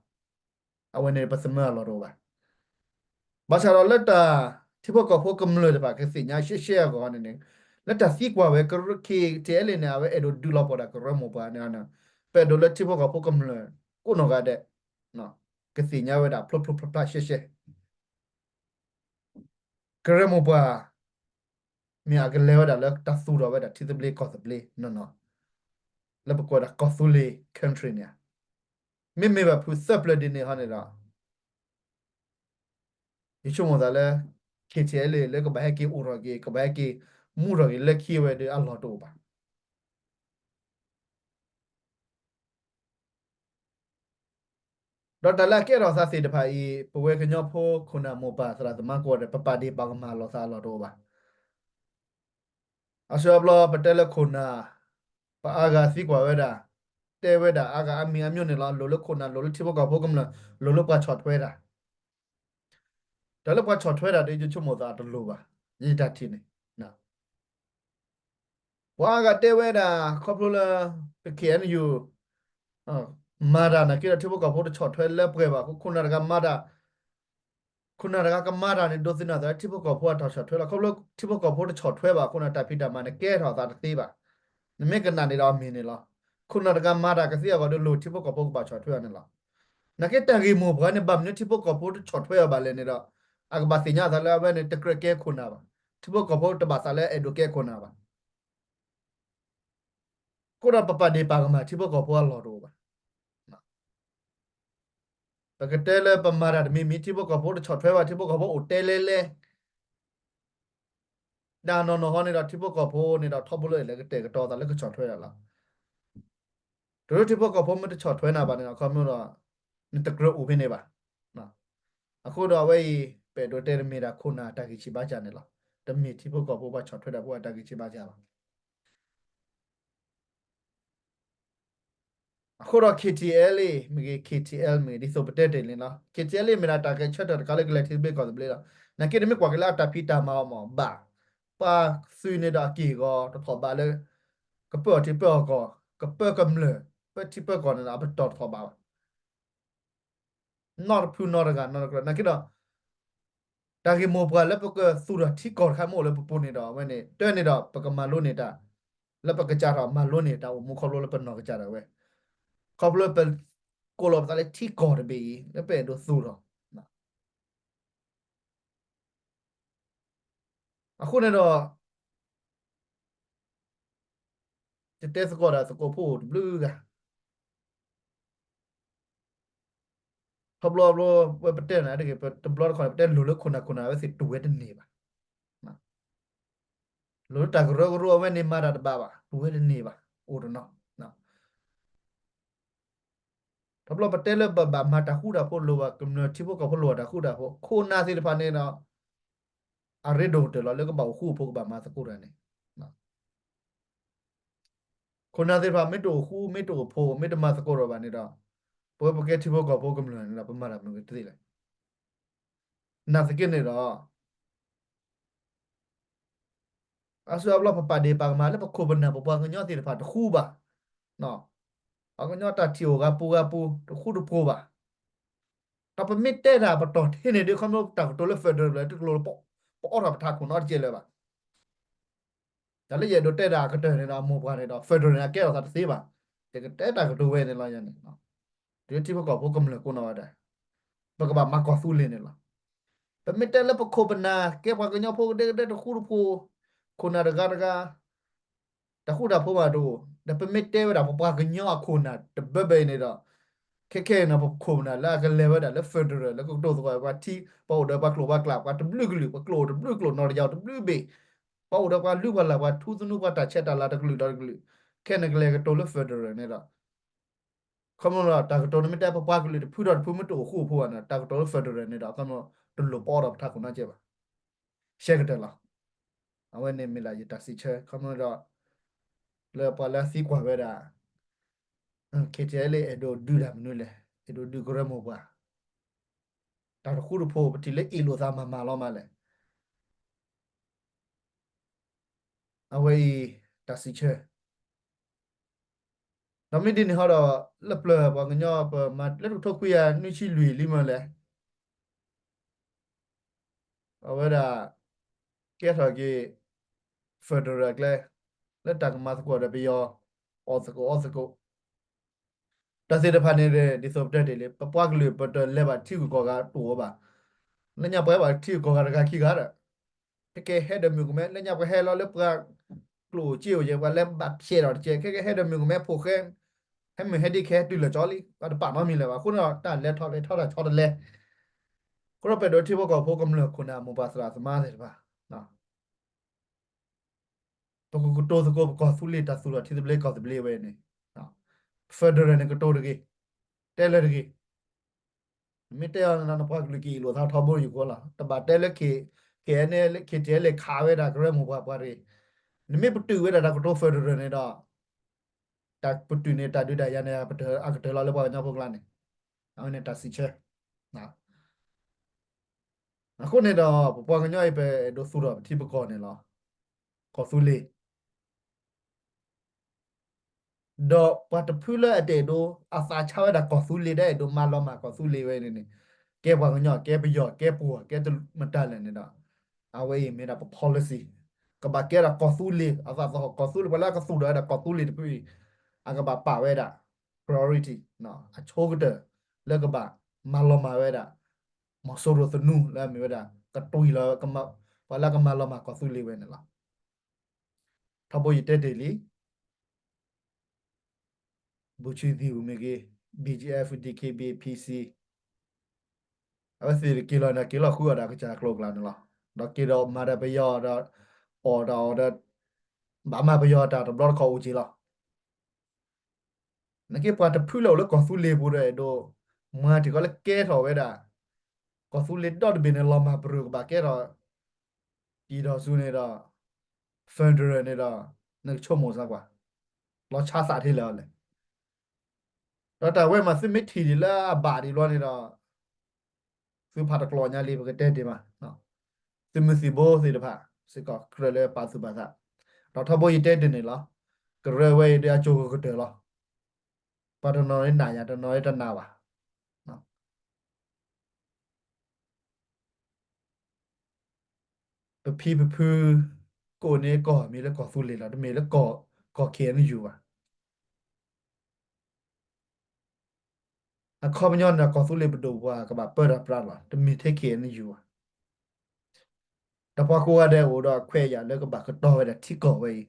အဝဲန့ၣ်ပသးမၢအလီၢ်တအိၣ်ဘၣ်. ဘၣ်ဆၣ်ဒီးလၢတၢ်ထံဖိကီၢ်ဖိကမျၢၢ်တဖၣ်ကသ့ၣ်ညါရှဲရှဲအဂီၢ်န့ၣ်န့ၣ် လၢတၢ်သံကွၢ်ဝဲ KTLA န့ၣ် အဝဲအဲၣ်ဒိးဒုးလီၤပှီၢ်ဒၣ်ကရၢမိၢ်ပှၢ်န့ၣ် ပအဲၣ်ဒိးလၢထံဖိကီၢ်ဖိကမျၢၢ်ကိးနီၢ်ဂၤဒဲး ကသ့ၣ်ညါဝဲဒၣ်ဖျိဖျိဖျါဖျါရှဲရှဲ ကရၢမိၢ်ပှၢ် မ့ၢ်အကလဲၤဝဲဒၣ်လၢတၢ်သူၣ်ထီၣ်ဝဲဒၣ်ထံသဘျ့ကီၢ်သဘျ့နီၢ်နီၢ် လၢပကိးဒၣ်ကီၢ်သူလ့ၤ country န့ၣ် မ့မ့ၢ်ဘၣ်ဖုးသၢပျၢၤဒ်န့ၣ်ဟီန့ၣ်ဒီး ယဆိကမိၣ်သးလၢ KTLA လၢကဘၣ်ဟဲက့ၤအိၣ်ထီၣ်က့ၤ ကဘၣ်ဟဲက့ၤမူထီၣ်က့ၤလၢခံဝဲဒီးအလီၢ်တအိၣ်ဘၣ်. ဒီးတၢ်လၢအကဲထီၣ်သးသ့ၣ်တဖၣ်အံၤ ပဝဲကညီဖိခိၣ်နၢ်မိၢ်ပၢ်သရၣ်သမါကိးဂၤဒဲး ပပာ်ဒ့ၣ်ပာ်ကမၣ်လိာ်သးအလီၢ်တအိၣ်ဘၣ်. အါစုအါဘျီပတဲလၢခိၣ်နၢ် ပအါဂၤသံကွၢ်ဝဲဒၣ် တဲဝဲဒၣ်အါဂၤအါမံၤအါမံၤန့ၣ်လီၤ. လိၣ်လၢခိၣ်နၢ် လိၣ်လၢထံဖိကီၢ်ဖိကမျၢၢ် လိၣ်လၢပှၤဆီၣ်ထွဲတၢ် တၢ်လၢပှၤဆီၣ်ထွဲတၢ်ဒီး ယဆိကမိၣ်သးတလိၣ်ဘၣ်. ယတၢ်ထံၣ်န့ၣ် ပှၤအါဂၤတဲဝဲဒၣ် ခီဖျိလၢ ပ KNU မၤတၢ်နာ်က့ဒီး ထံဖိကီၢ်ဖိတဆီၣ်ထွဲလၢပှဲၤဘၣ်အဃိ ခိၣ်နၢ်တဂၤမၤတၢ် ခိၣ်နၢ်တဂၤကမၤတၢ်န့ၣ် ဒိးသန့ၤအသးလၢထံဖိကီၢ်ဖိအတၢ်ဆီၣ်ထွဲလီၤ. ခီဖျိထံဖိကီၢ်ဖိတဆီၣ်ထွဲဘၣ်အဃိန့ၣ် တၢ်ဖံးတၢ်မၤန့ၣ်ကဲထီၣ်အသးတသ့ဘၣ်. နမ့ၢ်ကနၣ်န့ၣ်ဒီးအမ့ၢ်န့ၣ်လီၤ. ခိၣ်နၢ်တဂၤမၤတၢ်ကသ့အဂီၢ်ဒီး လိၣ်ထံဖိကီၢ်ဖိကဘၣ်ဆီၣ်ထွဲအီၤန့ၣ်လီၤ. နာ်က့တၢ်ဂ့ၢ်မိၢ်ပှၢ်န့ၣ် ဘၣ်မနုၤထံဖိကီၢ်ဖိတဆီၣ်ထွဲအီၤဘၣ်လဲၣ်န့ၣ်ဒီး အကဘၣ်သ့ၣ်ညါအသးလၢအဝဲန့ၣ် တကြၢးကဲခိၣ်နၢ်ဘၣ်. ထံဖိကီၢ်ဖိတဘၣ်သးလၢအဲၣ်ဒိးကဲခိၣ်နၢ်ဘၣ်. အဃိဒီးပပာ်ဒ့ၣ်ပာ်ကမၣ်ထံဖိကီၢ်ဖိအလီၢ်တအိၣ်ဘၣ်. ပကတဲလၢပမၤတၢ်တမံၤမံၤ ထံဖိကီၢ်ဖိတဆီၣ်ထွဲဘၣ် ထံဖိကီၢ်ဖိအိၣ်တဲလဲလဲ ဒၣ်နီၢ်နီၢ်ဟီန့ၣ်ဒီး ထံဖိကီၢ်ဖိန့ၣ်ဒီး ထီဘိလၢအဲၣ်လၢကတဲာ်ကတီၤသးလၢကဆီၣ်ထွဲတၢ်လီၤ. တုၤလၢထံဖိကီၢ်ဖိမ့ၢ်တဆီၣ်ထွဲနၤဘၣ်န့ၣ်ဒီး ခီဖျိဒီး နတကြၢးအိၣ်ဖဲန့ၣ်ဘၣ်. အဃိဒီးအဝဲအံၤ ပအဲၣ်ဒိးတဲတမ့ၢ်ဒၣ်ခိၣ်နၢ်တၢ်ဂံၢ်ဆံးဘါစၢ်န့ၣ်လီၤ. တမ့ၢ်ထံဖိကီၢ်ဖိပှၤဆီၣ်ထွဲတၢ်ဖိအတၢ်ဂံၢ်ဆံးဘါစၢ်ဘၣ်. အဃိဒီး KTLA မ့ၢ်ဂ့ၤ KTL မ့ၢ်ဂ့ၤ ဒ်သိးပတဲတ့ၢ်န့ၣ်လီၤ. KTLA မ့ၢ်ဒၣ်တၢ်ဂဲၤဆၢထၢၣ်တခါလၢကလဲၤထံသဘျ့ကီၢ်သဘျ့လီၤ. နာ်က့တမ့ၢ်ကွၢ်က့ၤလၢအတၢ်ဖံးတၢ်မၤအီၤမ့ၢ်ဘၣ်. ပှၤသုးန့ၣ်ဒီးအက့ၢ်အဂီၤတထီၣ်ဘးလၢ ကပၢအီၤထံပၢအီၤကီၢ် ကပၢကမျၢၢ် ပၢထံပၢကီၢ်န့ၣ်ဒီး အပတီၢ်တထီၣ်ဘးဘၣ်. နီတဖုနီတဂၤနီတကြၢး နာ်က့ဒီး တၢ်ဂ့ၢ်မိၢ်ပှၢ်လၢပကသူၣ်ထီၣ်ထံကီၢ်တခါမ့ၢ်အိၣ်လၢပပူၤန့ၣ်ဒီး အဝဲန့ၣ် တၢ်န့ၣ်ဒီး ပကမၤလိန့ၢ်တၢ် လၢပကစးထီၣ်မၤလိန့ၢ်တၢ်အိၣ်မူခီဖျိလၢပနီၢ်ကစၢ်ဒၣ်ဝဲ ခီဖျိပကိးလီၤပသးလၢထံကီၢ်တဘ့ၣ်အံၤ လၢပအဲၣ်ဒိးသူၣ်ထီၣ် အဃိန့ၣ်ဒီး ယတဲသကိးဒီးသကိးဖိအိၣ်တဘျုးဂၤ ထီဘိဘျီ ဝဲပတဲနၤတဂ့ၤ တဘျီတခီၣ်န့ၣ် ပတဲလိၣ်လၢခိၣ်နၢ်ခိၣ်နၢ်ဝဲသ့ၣ်တူၢ်ဝဲတန့ၢ်ဘၣ်. လိၣ်လၢတၢ်ကရၢကရိအဝဲန့ၣ်မၤတၢ်တဘၣ်ဘၣ် တူၢ်ဝဲတန့ၢ်ဘၣ် အိၣ်တနီၤ ထီဘိပတဲလၢပဘၣ်မၤတၢ်ဃူတၢ်ဖိး လိၣ်ဘၣ်ကမျၢၢ်ထံဖိကီၢ်ဖိလိၣ်ဘၣ်တၢ်ဃူတၢ်ဖိး ခိၣ်နၢ်သ့ၣ်တဖၣ်န့ၣ်ဒီး အရ့ဒိၣ်ကတၢၢ်လီၤလၢကဘၣ်အိၣ်ဃူအိၣ်ဖိးကဘၣ်မၤသကိးတၢ်န့ၣ် ခိၣ်နၢ်သ့ၣ်တဖၣ်မ့ၢ်တအိၣ်ဃူမ့ၢ်တအိၣ်ဖိးမ့ၢ်တမၤသကိးတၢ်ဘၣ်န့ၣ်ဒီး ပဝဲပကဲထံဖိကီၢ်ဖိကမျၢၢ်န့ၣ်ဒီး ပမၤတၢ်မနုၤကသ့လဲၣ်. နာ်သက့န့ၣ်ဒီး အါစုအါဘျီပပာ်ဒ့ၣ်ပာ်ကမၣ်လၢပခိၣ်ပနၢ်ပပှၤကညီသ့ၣ်တဖၣ်တဃူဘၣ်. ပှၤကညီတၢ်ထံၣ်အိၣ်ဂၤပူၤဂၤပူၤ တဃူတဖိးဘၣ်. ဒီးပမ့ၢ်တဲတၢ်ပတီၢ်ထဲန့ၣ်ဒီး ခီဖျိတၢ်ကတိၤလၢ federal လၢတကျိၤ ပအိးထီၣ်ပထးခိၣ်နီတကဲလၢၤဘၣ်. တၢ်လၢယအဲၣ်ဒိးတဲတၢ်အကတၢၢ်န့ၣ်ဒီး အမိၢ်ပှၢ်န့ၣ်ဒီး federal န့ၣ် အကဲထီၣ်သးတသ့ဘၣ်. ယကတဲတၢ်ကတိၤဝဲန့ၣ်လီၤယၤန့ၣ် တုၤထံဖိကီၢ်ဖိကမျၢၢ်ကိးနီၢ်ဝဲဒၣ် ပကဘၣ်မၤကီၢ်သူလ့ၤန့ၣ်လီၤ. ပမ့ၢ်တဲလၢပခိၣ်ပနၢ် ကဲပှၤကညီဖိကဒဲကဒဲတဃူတဖိး ခိၣ်နၢ်တဂၤတဂၤ တၢ်ဃူတၢ်ဖိးမးတအိၣ် ဒီးပမ့ၢ်တဲဝဲဒၣ်ပပှၤကညီအခိၣ်နၢ်တဘၢဘၢအံၤန့ၣ်ဒီး ခဲခဲအံၤန့ၣ် ပခိၣ်ပနၢ်လၢအကလဲၤဝဲဒၣ်လၢ federal လၢကကတိၤသကိးပှၤထံ ပှၤအိၣ်ဒီးပှၤကျိာ်ပှၤကျဲ ပှၤတဘျုးကလုာ် ပကျိာ်အိၣ်တဘျုးကျိာ် နီၢ်တယၢ်အိၣ်တဘျုးဘ့ၣ် ပှၤအိၣ်ဒီးပှၤလုၢ်ပှၤလၢ် ပှၤထူသနူ ပှၤတၢ်ဆဲးတၢ်လၤတကလုာ်ဒီးတကလုာ် ခဲန့ၣ်ကလဲၤကတိၤလၢ federal န့ၣ်ဒီး ခီဖျိလၢတၢ်ကတိၤန့ၣ်မ့ၢ်တဲပပှၤကလုာ်တဖုဒီးတဖုမ့ၢ်တအိၣ်ဃူအိၣ်ဖိးဘၣ်န့ၣ် တၢ်ကတိၤလၢ federal န့ၣ်ဒီး ခီဖျိတလိၣ်ပအိးထီၣ်ပထးခိၣ်နီကဲဘၣ်. ရှဲကတၢၢ်လီၤ. အဝဲန့ၣ်မ့ၢ်လၢယတၢ်စံးဆၢ ခီဖျိဒီး လၢပှၤလၢအသံကွၢ်ဝဲဒၣ် KTLA အဲၣ်ဒိးဒုးတၢ်မနုၤလဲၣ်, အဲၣ်ဒိးဒုးကရၢမိၢ်ပှၢ်, တၢ်တဃူတဖိး ပထံၣ်လၢအ့ၣ်လိာ်သးမၤမၤလီၤမးလဲၣ်. အဝဲအံၤ တၢ်စံးဆၢ ဒီးမ့ၢ်ဒ်န့ၣ်ဟီဒီး လၢပျၢၤပှၤကညီ ပမၤလၢတကထိခွံကယၤနွံဆံလွံၢ်လံမ့ၢ်လဲၣ်, အဝဲဒၣ် ကဲထီၣ်က့ၤ federal အကျဲ လၢတၢ်ကမၤသကိးဒီးပယီၤ အီၣ်သကိးအီသကိး တၢ်သ့ၣ်တဖၣ်န့ၣ် ဒ်သိးပတဲတ့ၢ်လံ ပပှၤကလုာ် ပတလဲၤဘၣ်ထံဂုၤကီၢ်ဂၤတအိၣ်ဘၣ်. လၢညါပှၤဟဲဘၣ်ထံဂုၤကီၢ်ဂၤတဂၤခံဂၤဒီး ခဲကဟဲဒီးမုၢ်ကမဲ လၢညါပှၤဟဲလီၤလၢပှၤကျိၣ်အိၣ်စ့အိၣ်ယဲ ပှၤလဲၤဘၣ်ဖျဲးဒီးတကဲ ခဲကဟဲဒီးမုၢ်ကမဲဖိဃဲ ဟဲမုၢ်ဟဲဒ့ခဲဟဲတုၤလၢာ်ကၠီလံ ပှၤတပာ်နီတမံၤလၢၤဘၣ်. အဃိန့ၣ်ဒီး တၢ်လဲၤထီၣ်လဲၤထီတၢ်ဆီတလဲ ကရၢပှၤဒိၣ်ထံဖိကီၢ်ဖိကမျၢၢ်ခိၣ်နၢ်မိၢ်ပၢ်သရၣ်သမါသ့ၣ်တဖၣ် ပကကတိၤသကိးပကီၢ်သူလ့ၤ တၢ်သူၣ်ထီၣ်ထံသဘျ့ကီၢ်သဘျ့ဝဲန့ၣ် federal န့ၣ်ကတိၤတဂ့ၤ, တဲလၢတဂ့ၤ. နမ့ၢ်တဲအီၤန့ၣ် နပှၤကလုာ်ကအ့ၣ်လိာ်သးထီဘိယူၢ်ဃီလီၤ. တဘၣ်တဲလၢ KNLA KTLA ခးဝဲဒၣ်ကရၢမိၢ်ပှၢ်ပှၤတဂ့ၤ. နမ့ၢ်ပတုာ်ဝဲဒၣ်တၢ်ကတိၤ federal န့ၣ်ဒီး တၢ်ပတုာ်န့ၣ် တၢ်ဒုးတၢ်ယၤန့ၣ် အကတၢၢ်လီၤလၢပှၤကညီဖိကျါန့ၣ် အဝဲန့ၣ်တၢ်စံးဆၢ အဃိန့ၣ်ဒီး ပပှၤကညီအံၤ ပအဲၣ်ဒိးသူၣ်ထီၣ်ပထံပကီၢ်န့ၣ်လီၤ. ကီၢ်သူလ့ၤ ဒီးပှၤတဖုလၢအတအဲၣ်ဒိး အသးဆါဝဲဒၣ်ကီၢ်သူလ့ၤ တအဲၣ်ဒိးမၤလီၤမၢ်ကီၢ်သူလ့ၤဝဲန့ၣ်န့ၣ် ကဲပှၤကညီ ကဲပယီၤ ကဲပှၤ ကဲတမတၤလဲၣ်န့ၣ်ဒီး အဝဲအံၤမ့ၢ်ဒၣ်ပ policy ကဘၣ်ကဲဒၣ်ကီၢ်သူလ့ၤ အသးသဟီၣ်ကီၢ်သူလ့ၤ ပှၤလၢအကသူၣ်ထီၣ်ဝဲဒၣ်ကီၢ်သူလ့ၤတဖုအံၤ အကဘၣ်ပာ်ဝဲဒၣ် priority အဆိကတၢၢ် လၢကဘၣ်မၤလီၤမၢ်ဝဲဒၣ် မီၤစိရိၤသနူလၢအမ့ၢ်ဝဲဒၣ် ကတွံၢ်လီၤ ပှၤလၢကမၤလီၤမၢ်ကီၢ်သူလ့ၤဝဲန့ၣ်လီၤ. ထီဘိယတဲတ့ၢ်လံ ဘူၣ်ဆံသံၣ်ပူၤမ့ၢ်ဂ့ၤ BGF DKBA PC အဝဲသ့ၣ်က့ၤလီၤန့ၣ် က့ၤလီၤဃုအီၣ်ဒီးကစၢ်ကျိၤကျါန့ၣ်လီၤ. ဒီးက့ၤဒီးမၤဒီးပယီၤဒီး အီၣ်ဒီးအီၣ်ဒီး ဘၣ်မၤပယီၤတၢ်တဘျီတခီၣ်အိၣ်က့ၤလီၤ. နက့ပှၤတဖုလၢအိၣ်လၢကီၢ်သူလ့ၤပူၤဒီးအဲၣ်ဒိး မၤတံၢ်ကီးလၢကဲထီၣ်ဝဲဒၣ် ကီၢ်သူလ့ၤဒီတဘ့ၣ်န့ၣ် လီၤမၢ်ပရၢၢ်ကဘၣ်ကဲထီၣ် ကံၢ်ထီၣ်ဆူန့ၣ်ဒီး federal န့ၣ်ဒီး နကဆိကမိၣ်စၢ်ကွၢ် လီၤဆါသးထဲလဲၣ်အီၤလဲၣ်. ဒီးတၢ်ဝဲမးသုမ့ၢ်ထံၣ်ဒံးလၢအဘၣ်ဒံးဘျီန့ၣ်ဒီး သုဖးတကျိးညါလံ ပကတဲတ့ၢ်မး သုးမုၢ်သံၣ်ဘိသ့ၣ်တဖၣ် စ့ၢ်ကီးကြၢးလၢပာ်သူၣ်ပာ်သး ဒီးထီဘိယတဲတ့ၢ်န့ၣ်လီၤ. ကရၢဝဲအံၤဒ်အကၠိၤကကတၢၢ်လီၤ. ပှၤတနီၤန့ၣ်နာ်ယၤ တနီၤန့ၣ်တနာ်ဘၣ်. ပဖံပဖု ကအိၣ်န့ၢ်ကီၢ်မ့ၢ်လၢကီၢ်သူလ့ၤလီၤ တမ့ၢ်လၢကီၢ် KNU ဘၣ်. အခီပညီန့ၣ် ကီၢ်သူလ့ၤပဒိၣ်ပှၤကဘၣ်ပၢတၢ်ပြးလီၤ တမ့ၢ်ထဲ KNU ဘၣ်. ဒီးပှၤကိးဂၤဒဲးအိၣ်ဒီးအခွဲးအယာ်လၢကဘၣ်ကတီၤဝဲဒၣ်ထံကီၢ်ဝဲအံၤ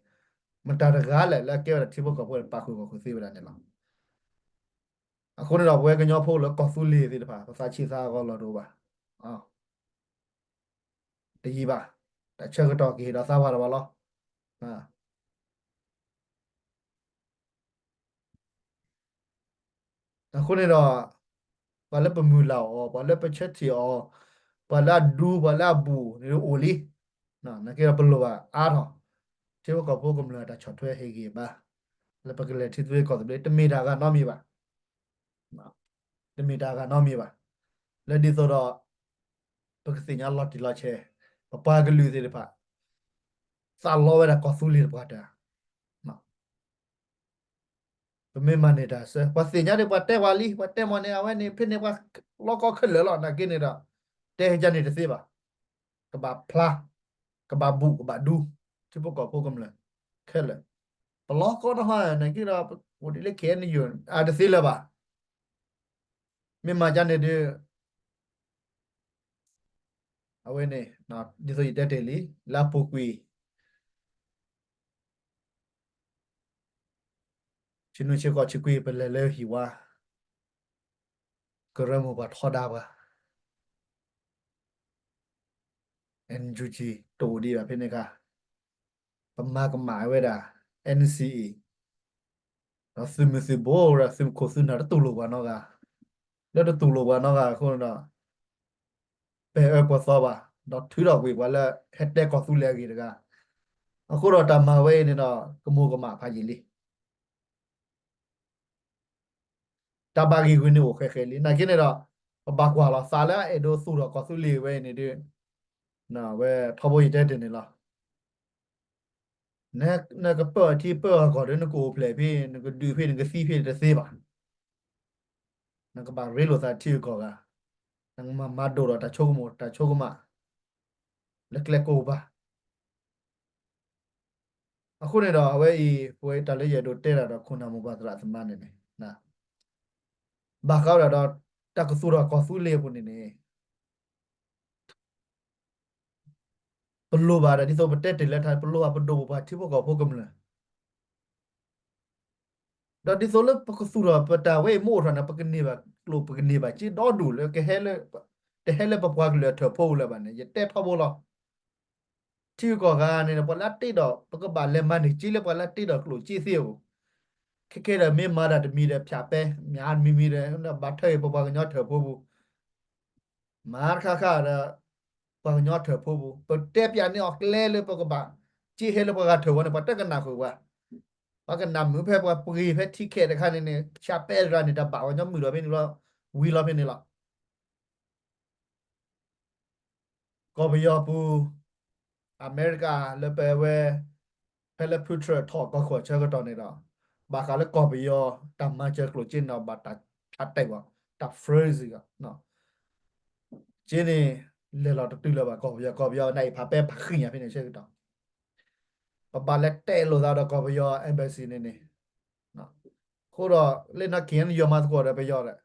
မတၤတဂၤလဲၣ်လၢအကဲဝဲဒၣ်ထံဖိကီၢ်ဖိန့ၣ် ပာ်ဃုာ်ဂီၢ်ဃုာ်သ့ဝဲဒၣ်န့ၣ်လီၤ. အဃိန့ၣ်ဒီး ပဝဲကညီဖိလၢကီၢ်သူလ့ၤသ့ၣ်တဖၣ် ပသးဆံးသးအဂီၢ်လီၤတအိၣ်ဘၣ်. တယံာ်ဘၣ်, တၢ်ဆၢကတီၢ်ကဟ့ၣ်ဒီးသးဝါတဘၣ်လီၤ. အဃိန့ၣ်ဒီး ပှၤလၢပမုၢ်လၢ်အီၤ, ပှၤလၢပဆၢထံၣ်အီၤ, ပှၤလၢအဒူ, ပှၤလၢအဘူးန့ၣ်အိၣ်လံ. နာ်က့ဒီးပလိၣ်ဘၣ်အါထီၣ် ထံဖိကီၢ်ဖိကမျၢၢ်တၢ်ဆီၣ်ထွဲဟ့ၣ်ဂံၢ်ဘါ လၢပကလဲၤထံသဘျ့ကီၢ်သဘျ့ တမ့ၢ်တၢ်ဂၤနီတမံၤဘၣ်. တမ့ၢ်တၢ်ဂၤနီတမံၤဘၣ်. လၢဒ်သိးဒီး ပကသ့ၣ်ညါလီၤတံၢ်လီၤဆဲး, ပပှၤကလုာ်သ့ၣ်တဖၣ် သးလီဝဲဒၣ်ကီၢ်သူလ့ၤတပှၤတၢၢ် ပမ့ၢ်မၤန့ၢ်တၢ်ဆၢ ပှၤသ့ၣ်ညါဒီး ပှၤတဲပှၤလံ, ပှၤတဲမီၢ်န့ၣ် အဝဲန့ၣ် ဖဲန့ၣ်ပှၤလီကီခဲလၢာ်လီၤ. နာ်က့န့ၣ်ဒီး တဲယၤန့ၣ်တသ့ဘၣ်. ကဘၣ်ဖျါ, ကဘၣ်ဘူး, ကဘၣ်ဒူ, ထံဖိကီၢ်ဖိကမျၢၢ်ခဲလၢာ်, ပလီကီတဟီ နာ်က့ဒီး အိၣ်ဒ်လၢ KNU အတသ့လၢၤဘၣ်. မ့ၢ်မၤကန့ၣ်ဒီး အဝဲန့ၣ် ဒ်သိးယတဲတ့ၢ်လံ လၢအပူၤကွံာ် ဆံနွံဆံဃိးဆံခွံ ပလဲၤလၢဟံၣ်ဝါ, ကရၢမိၢ်ပှၢ်ထီဒါပှၤ, NUG တအိၣ်ဒံးဘၣ်ဖဲန့ၣ်အခါ, ပမၤကမၣ်ဝဲဒၣ် NCA ဒီးသုးမုၢ်သုးဘိဒီးသုးခိၣ်သုးနၢ်တတူၢ်လိာ်ပှၤနီတဂၤ, လၢတတူၢ်လိာ်ပှၤနီတဂၤအဃိန့ၣ်ဒီး ပအဲၣ်ပှၤသီဘၣ်, ဒီးထုးထီၣ်ကွံာ်ပှၤလၢဟဲတဲကီၢ်သူလ့ၤအဂ့ၢ်တဂၤ, အဃိဒီးတၢ်မၤဝဲအံၤန့ၣ်ဒီး ကမိၢ်ကမၣ်ဖးယံာ်လံ. တၢ်ဘၣ်ဂ့ၢ်ဂုာ်န့ၣ်အိၣ်ဃဲးဃဲးလံ. နာ်က့န့ၣ်ဒီး ပဘၣ်ကွၢ်လီၤသးလၢအအဲၣ်ဒိးသူၣ်ထီၣ်ကီၢ်သူလ့ၤဝဲအံၤန့ၣ်ဒီး ဝဲထီဘိယတဲတ့ၢ်န့ၣ်လီၤ. နကပၢၢ်ထံပၢၢ်ကီၢ်ဒီး နကအိၣ်ဖျဲၣ်ဖဲ နကဒုးဖဲ နကသံဖဲတသ့ဘၣ်. နကဘၣ်ရ့လိာ်သးထံဂုၤကီၢ်ဂၤ, နကမၤမၤဒိၣ်ဒီးတၢ်ဆိကမိၣ် တၢ်ဆိကမး လၢကျဲကိးကပၤ. အဃိန့ၣ်ဒီး အဝဲအံၤ ပဝဲတၢ်လၢယအဲၣ်ဒိးတဲတၢ်ဒီးခိၣ်နၢ်မိၢ်ပၢ်သရၣ်သမါန့ၣ်န့ၣ် ဘၣ်ဃးဝဲဒၣ်ဒီး တၢ်ကသူၣ်ထီၣ်ကီၢ်သူလ့ၤအပူၤန့ၣ်န့ၣ် ပလိၣ်ဘၣ်ဒီး ဒ်သိးပတဲတ့ၢ်လၢထါ ပလိၣ်ဘၣ်ပဒိၣ်ပပှၢ်ထံဖိကီၢ်ဖိကမျၢၢ် ဒီးဒ်သိးလၢပကသူၣ်ထီၣ်ပတၢ်ဝဲအံၤမ့ၢ်အိၣ်ထီၣ်န့ၣ် ပကန့ၢ်ဘၣ်ကျိၣ် ပကန့ၢ်ဘၣ်စ့ဒီဒူၣ်လၢ တဟဲလၢပပှၤကလုာ်အထၢၣ်ဖိလၢၤဘၣ်န့ၣ် ယတဲထီဘိလီၤ. ထံဂုၤကီၢ်ဂၤန့ၣ်ဒီး ပှၤလၢအတ့ဒီး ပကဘၣ်လဲၤမၤန့ၢ်စ့လၢပှၤလၢအတ့ဒီးကျိၣ်စ့သ့အအိၣ်, ခဲခဲဒီးမ့ၢ်မၤတၢ်တမံၤဒီး ဖၠးပဲ မၤတမံၤမံၤဒီး ဘၣ်ထွဲပပှၤကညီထၢၣ်ဖိပူၤ မၤတခါခါဒီး ပှၤကညီထၢၣ်ဖိပူၤ ပတဲပၠးန့ၢ်အီၤကျဲလၢပကဘၣ် စ့ဟဲလၢပှၤဂၤထၢၣ်ဝဲန့ၣ် ပှၤတကနၣ်ဃုာ်ပှၤ, ပှၤကနၣ်မုာ်ဖဲပှၤပှ့ၤဖဲထံခဲးတခါန့ၣ်န့ၣ် ဖၠးပဲတဂၤန့ၣ် တၢ်ဘၣ်ပှၤကညီမုာ်ဒီးဖဲန့ၣ်လီၤ, ဝံၤလီၤဖဲန့ၣ်လီၤ. ကီၢ်ပယီၤပူၤ အမဲရကၤလၢပဝဲ ဖဲလၢဖုထြၢၣ်ထီၣ်ကီၢ်ခိၣ်ဆၢကတီၢ်န့ၣ်ဒီး ဘၣ်ဃးလၢကီၢ်ပယီၤ တၢ်မၤစၢၤကျိၣ်စ့န့ၣ်ဒီး ဘၣ်တၢ်ဖျါတဲာ်ဝဲ တၢ် freeze ဂီၢ် စ့န့ၣ် လဲၤလီၤတတုၤလၢၤဘၣ်ကီၢ်ပယီၤ, ကီၢ်ပယီၤန့ၣ်အံၤဖးပဲပာ်ဃံညါဖဲန့ၣ်ဆၢကတီၢ် ပဘၣ်လဲၤတဲလိာ်သးဒီးကီၢ်ပယီၤ embassy န့ၣ်န့ၣ်, အဃိဒီးလၢနီၢ် KNU မၤသကိးဒီးပယီၤဒီး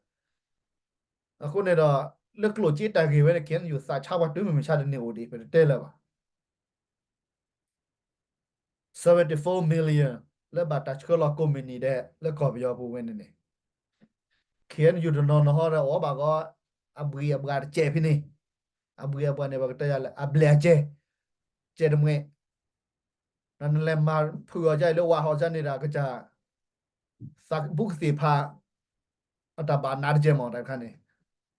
အဃိန့ၣ်ဒီး လၢကျိၣ်စ့တၢ်ဂ့ၢ်ဝဲန့ၣ် KNU သးဆါပှၤတုၤမုၢ်မဆါတနံၤအိၣ်ဒံး ပတတဲလၢၤဘၣ်. seventy-four million လၢဘၣ်တၢ်ဆှၢလီၤကိးမုၢ်နံၤဒဲး လၢကီၢ်ပယီၤပူၤဝဲန့ၣ်န့ၣ် KNU တနီၤနီၤဟီဒီး အီၣ်ဘၣ်ကီး အဘှံးအဘှါတစဲးဖဲန့ၣ်, အဘှံးအဘှါန့ၣ် ပကတဲယၤလၢ အဘျဲၣ်အစဲး, စဲးတမှဲး, ဒီးနလဲၤမၤဖုးအီၤဒ်အံၤလၢ White House န့ၣ်ဒီး ကစၢ် သးဘူးကသ့ၣ်ဖး အတၢ်ဘၣ်နးတစဲးမး တၢ်တခါန့ၣ်.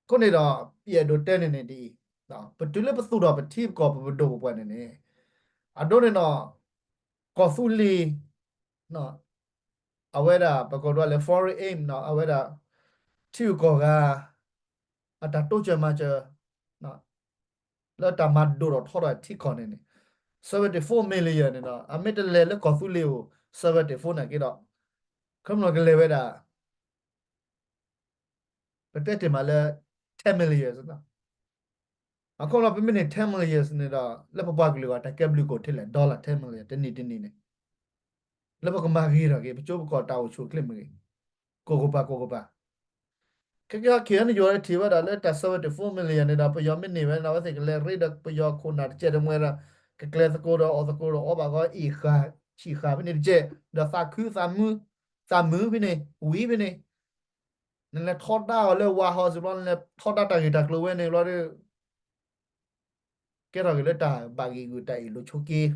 အဃိန့ၣ်ဒီး ယအဲၣ်ဒိးတဲန့ၣ်န့ၣ်ဒ်အံၤ, ပတုၤလၢပသူၣ်ထီၣ်ပထံပကီၢ်ပပဒိၣ်ပပှၢ်န့ၣ်န့ၣ်, အဒိန့ၣ်ဒီး ကီၢ်သူလ့ၤ အဝဲဒၣ် ပကိးဒွးလၢ foreign aid နီၤ အဝဲဒၣ် ထံဂုၤကီၢ်ဂၤ အတၢ်တိစၢၤမၤစၢၤ လၢတၢ်မၤဒိၣ်ထီၣ်ထီထီၣ်ထံကီၢ်န့ၣ်န့ၣ် seventy-four million န့ၣ်ဒီး အမ့ၢ်တလဲၤလၢကီၢ်သူလ့ၤဧိၤ seventy-four န့ၣ်က့ဒီး ခီဖျိကလဲၤဝဲဒၣ် ပတဲတ့ၢ်မးလၢ ten million နီၤ. အခီပညီ ပမ့ၢ်န့ၢ် ten million န့ၣ်ဒီး လၢပပှၤကလုာ်အဂီၢ် တၢ်ကဲဘျုးကအိၣ်ထဲလဲၣ် dollar ten million တနံၣ်တနံၣ်န့ၣ် လၢပကမၤဂ့ၤထီၣ်က့ၤ ပကၠိပကီၢ်တၢ်အိၣ်ဆူၣ်အိၣ်ချ့မ့ၢ်ဂ့ၤ, ကိးကပၤကိးကပၤ. ခဲကဲ KNU ထံၣ်ဝဲဒၣ်လၢတၢ် seventy-four million န့ၣ်ဒီး ပယီၤမ့ၢ်န့ၢ်ဝဲဒီး အဝဲသ့ၣ်ကလဲၤရ့ဒီးပယီၤခိၣ်နၢ်တစဲးတမှဲဒီး ကကျဲသကိးဒီးအီၣ်သကိးဒီးအီဘၣ်ဂီၤအ့ၣ်ဃာ် ဆံးဃာ်ဖဲန့ၣ်တစဲး ဒီးသးခုသးမုာ် သးမုာ်ဖဲန့ၣ် ဝံၤဖဲန့ၣ် နလဲၤထီဒါအီၤလၢ White House ဘျီ နလဲၤထီဒါတၢ်ဂ့ၢ်တၢ်ကျိၤဝဲန့ၣ်ဘျီဒီး ကဲထီၣ်က့ၤလၢတၢ်ဘၣ်ဂ့ၢ်ဂုာ်တၢ်အ့ၣ်လိာ်ဆိးက့ ထီ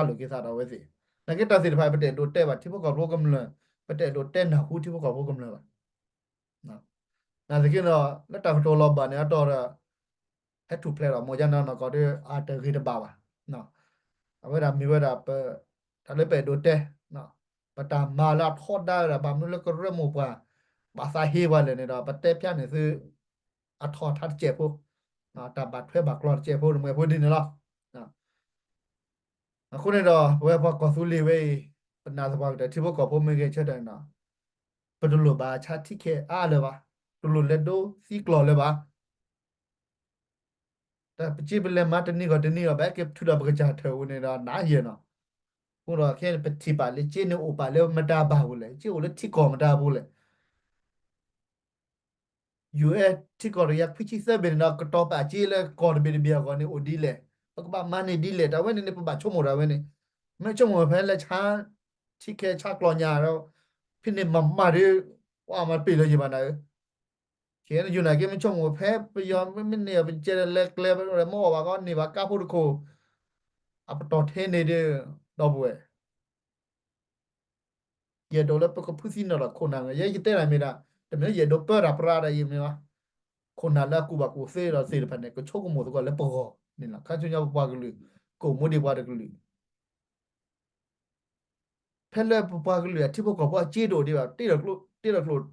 ဒါလိာ်က့ၤသးဒီးအဝဲသ့ၣ်. နာ်က့တၢ်သ့ၣ်တဖၣ် ပတအဲၣ်ဒိးတဲဘၣ်ထံဖိကီၢ်ဖိကမျၢၢ်, ပတအဲၣ်ဒိးတဲနၢ်ဟူထံဖိကီၢ်ဖိကမျၢၢ်ဘၣ်. နာ်သက့ဒီး လၢတၢ်ကတိၤလီၤဘၣ်န့ၣ်အတီၢ်ဒီး ဟဲထူၣ်ဖျဲးဒီး မိၢ်ယါနီၢ်နီၢ်ကီၢ်ဒီး အတဂ့ၤတဘၣ်ဘၣ်. အဝဲဒၣ်မ့ၢ်ဝဲဒၣ်ပ တၢ်လၢပအဲၣ်ဒိးတဲ ပတၢ်မၤလၢအထီဒါဝဲဒၣ် ဘၣ်မနုၤလၢကရၢမိၢ်ပှၢ် ဘၣ်သးဟ့ပှၤလဲၣ်န့ၣ်ဒီး ပတဲဖျါန့ၢ်သု အထီၣ်ထါတစဲးဖိ, တၢ်ဘၣ်ထွဲဘၣ်ကျီတစဲးဖိ တမှဲဖိဒ်န့ၣ်လီၤ. အဃိန့ၣ်ဒီး ပဝဲပှၤကီၢ်သူလ့ၤဝဲအံၤ ပနာ်သပှၢ်ကတၢၢ်ထံဖိကီၢ်ဖိမ့ၢ်ဂ့ၤဆၢထၢၣ်န့ၣ်ဒီး ပတလိၣ်ဘၣ်ဆါထံခဲအါလၢၤဘၣ်, တလိၣ်လဲၤဒိသံကျီၢ်လၢၤဘၣ်. တၢ်ပစ့ပလဲၤမၤတနံၤဂီၢ်တနံၤဂီၢ် ပဟဲက့ၤထုးဒီးပကစၢ်ထၢၣ်ပူၤန့ၣ်ဒီး နးယဲၢ်နီၤ. အဃိဒီးခဲအံၤပထံၣ်ဘၣ်လၢစ့န့ၣ်အိၣ်ပာ်လၢမတၤဘၣ်ပူၤလဲၣ်, စ့အိၣ်လၢထံကီၢ်မတၤပူၤလဲၣ်. ယူၢ်အဲၣ်ထံကီၢ်တကယၤခွံဆံသၢဘ့ၣ်န့ၣ်ဒီး ကတီၤပာ်စ့လၢကီၢ်တဘ့ၣ်တဘ့ၣ်အဂီၢ်န့ၣ်အိၣ်ဒ်လဲၣ်, ပကဘၣ်မၤန့ၢ်ဒ်လဲၣ်, တၢ်ဝဲန့ၣ်န့ၣ် ပဘၣ်ဆိကမိၣ်တၢ်ဝဲန့ၣ်, မ့ၢ်ဆိကမိၣ်ဖဲလဲၣ်ဆါ ထံခဲဆါကျီၢ်ညါဒီး ဖဲန့ၣ်မၤမၤဒီး ပှၤမၤပ့ၢ်လၢယံၤဘၣ်နၤဧၢ, ခဲအံၤန့ၣ် ယူၢ်နာ်က့မ့ၢ်ဆိကမိၣ်ဖဲပယီၤမ့ၢ်န့ၢ်ပကဲဒီးလဲၤကျဲ မ့ၢ်အီၣ်ဘၣ်ကီးန့ၢ်ဘၣ်ကါဖိတခိၣ်, အပတီၢ်ထဲန့ၣ်ဒီး ဒီပုၢ်ဝဲၢ် ယအဲၣ်ဒိးလၢပကဖုးသံနီၣ်ဒီးခိၣ်နၢ်န့ၣ် ယဲယတဲတၢ်မ့ၢ်ဒၣ် တမ့ၢ်လၢယအဲၣ်ဒိးပၢတၢ်ပြးဒီးယမ့ၢ်ဘၣ်, ခိၣ်နၢ်လၢအကူၣ်ဘၣ်ကူၣ်သ့ဒီးသ့ၣ်တဖၣ်န့ၣ် ကဆိကမိၣ်သကိးလၢပဂီၢ်န့ၣ်လီၤ. ခါဆူညါပပှၤကလုာ် ကအိၣ်မူဒံးပှၤတကလုာ် ဖဲလၢပပှၤကလုာ်အထံဖိကီၢ်ဖိအစ့တအိၣ်ဒံးဘၣ် တ့ဒီးကျိၣ်, တ့ဒီး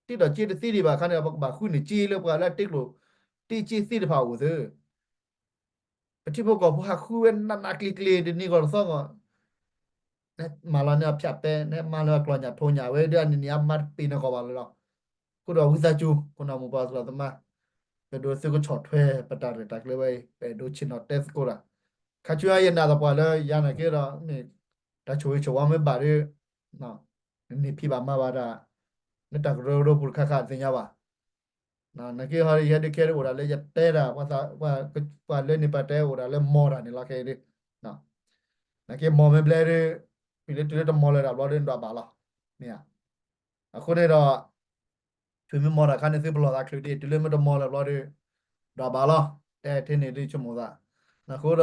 ကျိၣ်, တ့ဒီးစ့တသ့ဒံးဘၣ်အခါန့ၣ်ဒီး ပကဘၣ်ဃုန့ၢ်စ့လၢပှၤလၢအတ့ကျိၣ်တ့စ့သ့ၣ်တဖၣ်အအိၣ်သ့ ပထံဖိကီၢ်ဖိဟးဃုဝဲနးနးကျံၤကျံၤ တနံၤဂီၢ်တသီဂီၢ်, နမၤလီၤန့ၢ်အဖၠးပဲ, နမၤလၢအကျီၢ်ညၣ်ထိၣ်ညၣ်ဝဲဒၣ်န့ၣ်န့ၣ် အမၤတပ့ၤနဂီၢ်ဘၣ်လၢၤလီၤ. အဃိဒီးဝံသးစူၤ ခိၣ်နၢ်မိၢ်ပၢ်သရၣ်သမါ, ပဒိးသုကဆီၣ်ထွဲပတၢ်ရဲၣ်တၢ်ကျဲၤဝဲအံၤ ပအဲၣ်ဒိးဆ့ၣ်နီၤတဲသကိးတၢ်, ခါဆူညါယနာ်သပှၢ်လၢယၤနာ်က့ဒီး မ့ၢ်တၢ်ဆိၣ်ဂ့ၤဆိၣ်ဝါမ့ၢ်ဘၣ်ဒီး နန့ၢ်ဖံးဘၣ်မၤဘၣ်တၢ်, နတၢ်ကရၢကရိပူၤတခါခါသ့ၣ်ညါဘၣ်. နာ်က့ဟီဒီး ယဲဒုးခဲဒုးအိၣ်ဒၣ်လၢယတဲတၢ်, ပှၤလၢန့ၣ်ပတဲအိၣ်ဒၣ်လၢမီၢ်တၢ်န့ၣ်လီၤခဲအံၤဒုး, နာ်က့မီၢ်မ့ၢ်ဘျဲဒုး, မ့ၢ်လၢတုၤလၢတမီၢ်လၢၤတၢ်ဘျီဒုး ဒွးဘၣ်လီၤ, မ့ၢ်ဧါ. အဃိန့ၣ်ဒီး ထွံၣ်မ့ၢ်မီၢ်တၢ်ခါန့ၣ် သုပလီၢ်သးချုးဒံး တုၤလၢမ့ၢ်တမီၢ်လၢၤဘျီဒုး ဒွးဘၣ်လီၤ, တဲထဲန့ၣ်ဒုးဆိကမိၣ်သး, အဃိဒီး တ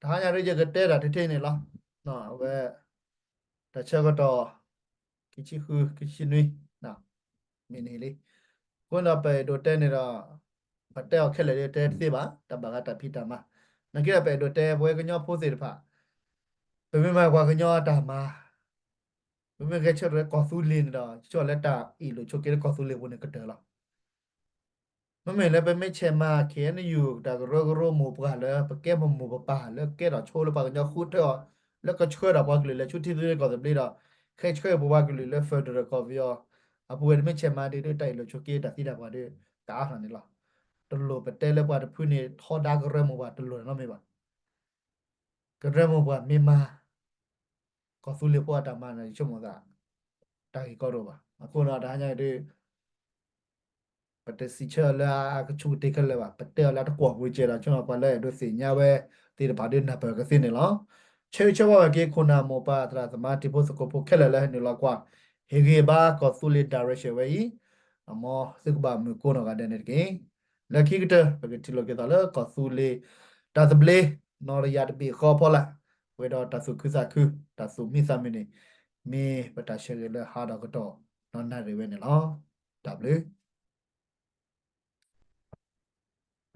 ဟါညါဒုးယကတဲတၢ်ထဲထဲန့ၣ်လီၤ, အဝဲ တၢ်ဆၢကတီၢ် ခံဆံဃု ခံဆံနွံ မ့ၢ်န့ၣ်လံ. အဃိဒီးပအဲၣ်ဒိးတဲန့ၣ်ဒီး ပတဲအီၤခဲလၢာ်ဒုးတဲတသ့ဘၣ် တၢ်ဘၣ်ဃးတၢ်ဖံးတၢ်မၤ, နာ်က့ဒီးပအဲၣ်ဒိးတဲပဝဲကညီဖိသ့ၣ်တဖၣ်, ပမ့ၢ်မၤပှၤကညီအတၢ်မၤ, ပမ့ၢ်ဂဲၤဆၢထၢၣ်ကီၢ်သူလ့ၤန့ၣ်ဒီး ဆိလၢတၢ်အ့ၣ်လိာ်ဆိးက့လၢကီၢ်သူလ့ၤပူၤန့ၣ်ကတၢၢ်လီၤ. မ့မ့ၢ်လၢပမ့ၢ်ဆဲးမၤ ခ့ၣ်အဲၣ်ယူၣ် တၢ်ကရၢကရိမိၢ်ပှၢ်လၢ ပကဲပမိၢ်ပပၢ်လၢကဲထီၣ်ဆိလၢပှၤကညီဃုထၢအီၤ လၢကဆှၢဒီးပှၤကလုာ်လဲၤဆူထံသဘျ့ကီၢ်သဘျ့ဒီး ဟဲဆှၢပပှၤကလုာ်လၢ federal ကီၢ်ပယီၤ အပူၤဝဲ တမ့ၢ်ဆဲးမၤဒ်ဒ်တၢ်အ့ၣ်လိာ်ဆိးက့တၢ်သံတၢ်ပှၢ်ဒီး ကအါထီၣ်န့ၣ်လီၤ. တလိၣ်ပတဲလၢပှၤတဖုန့ၣ် ထီဒါကရၢမိၢ်ပှၢ်တလိၣ်နီတမံၤဘၣ်. ကရၢမိၢ်ပှၢ်မ့ၢ်မၤ ကီၢ်သူလ့ၤဖိအတၢ်မၤန့ၣ် ယဆိကမိၣ်သး တၢ်ဂ့ၢ်ကီတအိၣ်ဘၣ်. အဃိဒီးတဟါညါအံၤဒုး ပတစံးဆၢအီၤလၢအကဆူးကတ့ခဲလၢာ်ဘၣ်. ပတဲအီၤလၢတကွီၢ်ပူၤစဲးဒီး ဆိကမိၣ်ပှၤလၢအဲၣ်ဒိးသ့ၣ်ညါဝဲသ့ၣ်တဖၣ်ဒုးနၢ်ပၢၢ်ကသ့န့ၣ်လီၤ. ဆၢဂ့ၤဆၢဝါဘၣ်က့ၤ ခိၣ်နၢ်မိၢ်ပၢ်သရၣ်သမါ တံၤဖိသကိးဖိခဲလၢာ်လၢဟဲနုာ်လီၤကွၢ် ဟ့ၣ်ဂံၢ်ဘါကီၢ်သူလ့ၤ direction ဝဲအံၤ, မ်သုကဘၣ်မုာ်ကိးနီၢ်ဂၤဒဲးန့ၣ်တက့ၢ်. လၢခံကတၢၢ် ပကထံၣ်လိာ်က့ၤသးလၢကီၢ်သူလ့ၤ တၢ်သဘျ့ နီၢ်တယၢ်တဘ့ၣ်ဃီအဖီလာ်, ပှဲၤဒီးတၢ်သူၣ်ခုသးခု တၢ်သူၣ်မံသးမုာ်န့ၣ် မ့ၢ်ပတၢ်ဆၢဂ့ၤလၢဟါဒီးကတီၢ် ဒီးနၣ်ရံၣ်ဝဲန့ၣ်လီၤ. တၢ်ဘျုး